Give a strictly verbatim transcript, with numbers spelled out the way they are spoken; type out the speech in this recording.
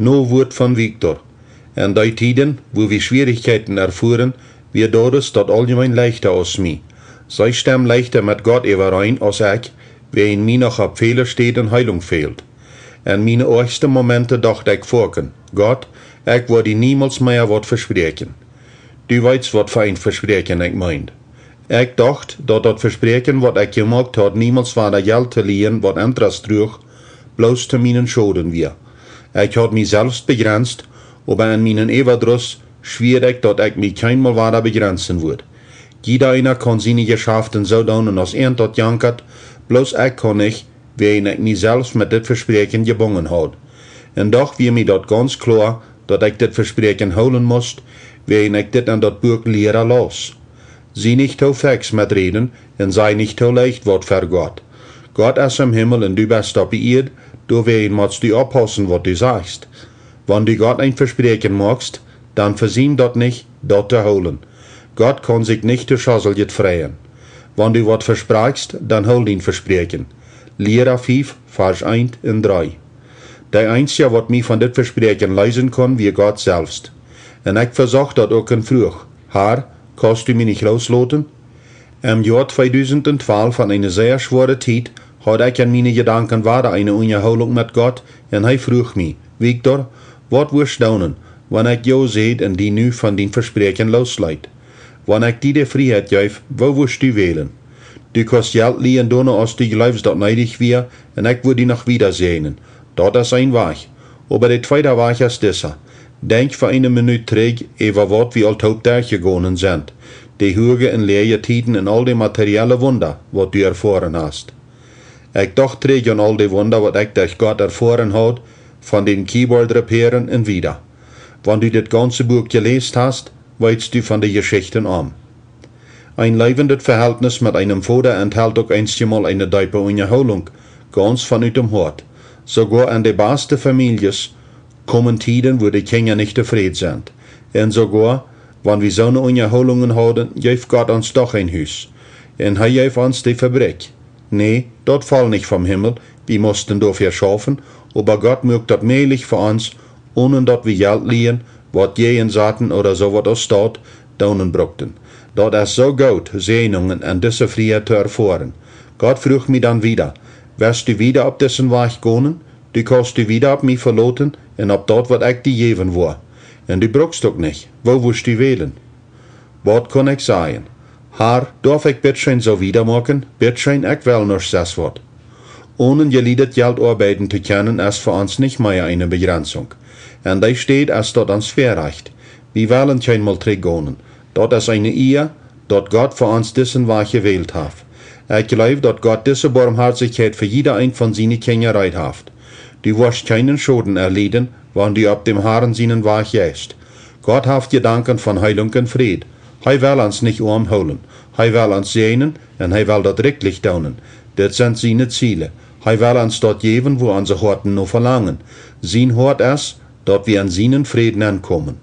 No Wuat von Victor: En dee Tieden, wua wie Schwierichkjeiten erfuaren, wia Doris daut auljemein leichta aus mie. See stemm leichta met Gott äwareen aus ekj, wäajen mie noch opp väle Städen Heelunk fält. En miene oajchste Momenten docht ekj foaken: Gott, ekj woa die niemols mea waut vespräakjen. Du weetst, waut fa een Vespräakjen ekj meend. Ekj docht, daut daut Vespräakjen, waut ekj jemoakt haud, niemols wada Jelt to lieen, waut Interest druach, bloos to mienen Schoden wia. Ekj haud mie selfst bejrenst, oba en mienen Äwadruss schwieed ekj, daut ekj mie kjeenmol wada bejrensen wudd. Jieda eena kaun siene Jeschaften soo doonen aus an daut jankat, bloos ekj kaun nich, wäajen ekj mie selfst met dit Vespräakjen jebungen haud. Un doch wia mie daut gauns kloa, daut ekj dit Vespräakjen hoolen must, wäajen ekj dit en daut Buak Liera laus: Sie nich too fix met räden un saj nich too leicht waut ver Gott. Gott es em Himmel un du best opp de Ieed, doawäajen motst du opppaussen, waut du sajchst. Wan du Gott een Vespräakjen moakst, dan vesiem daut nich, daut to hoolen. Gott kaun sikj nich to Schoseljet freien. Wan du waut vesprakjst, dan hool dien Vespräakjen. Liera fief, Varsch eent un dree. De eensja, waut mie von dit Vespräakjen leesen kunn, wia Gott selfst. Un ekj vesocht daut uk un fruach: Har, kaust du mie nich loosloten? Em Joa tweedusent un twalf, en eene sea schwoare Tiet, haud ekj en miene Jedanken wada eene Unjahoolunk met Gott, un hee fruach mie: Victor, waut wurscht doonen, wan ekj jo säd un die nu von dien Vespräakjen loosleet? Wan ekj die de Frieheit jeef, woo wurscht du wälen? Du kaust Jelt lieen, doonen aus du jleefst daut needich wia, un ekj wudd die noch wieda säajnen. Daut es een Wajch. Oba de tweeda Wajch es dissa: Denkj fa eene Minut trigj äwa waut wie aul toop derchjegonen sent, de huage un läaje Tieden un aul de materielle Wunda, waut du erfoaren hast. Ekj docht trigj aun aul de Wunda, waut ekj derch Gott erfoaren haud, von däm Keyboard repairen un wieda. Wan du dit gaunse Buak jeläst hast, weetst du von de Jeschichten aun. Een leewendet Veheltnis met eenem Voda enthelt uk eenjemol eene deepe Unjahoolunk, gauns von ut dem Hoat. Soogoa en de baste Famieljes komen Tieden, wua de Kjinja nich tofräd sent. Un soogoa wan wie soone Unjahoolungen hauden, jeef Gott ons doch een Hus. Un hee jeef ons de Fabrikj. Nä, daut foll nich vom Himmel, wie musten doafäa schaufen, oba Gott muak daut mäajlich fa ons, onen daut wie Jelt lieen, waut jäajen saten ooda soo waut aus daut doonen brukten. Daut es soo goot, Säajnungen en dise Frieheit to erfoaren. Gott fruach mie dan wieda: West du wieda opp disen Wajch gonen? Du kaust die wieda opp mie veloten un opp daut, waut ekj die jäwen woa. Un du brukst uk nich. Woo wurscht du wälen? Waut kunn ekj sajen? Har, doaf ekj bitscheen soo wieda moaken? Bitscheen, ekj well nuscht sest waut. Onen jelieedet Jelt oabeiden to kjennen es fa ons nich mea eene Bejrensunk. En dee Städ es daut ons Väarajcht. Wie wellen kjeenmol trigj gonen. Daut es eene Ea, daut Gott fa ons disen Wajch jewält haft. Ekj jleew, daut Gott dise Boamhoatichkjeit fa jieda een von siene Kjinja reed haft. Du woascht kjeenen Schoden erlieden, wan du opp däm Harn sienen Wajch jeist. Gott haft Jedanken von Heelunk un Fräd. Hee well ons nich oam hoolen. Hee well ons säajnen un hee well daut rikjlich doonen. Dit sent siene Ziele. Hee well ons daut jäwen, wua onse Hoaten no velangen. Sien Hoat es, daut wie en sienen Fräd nenkomen.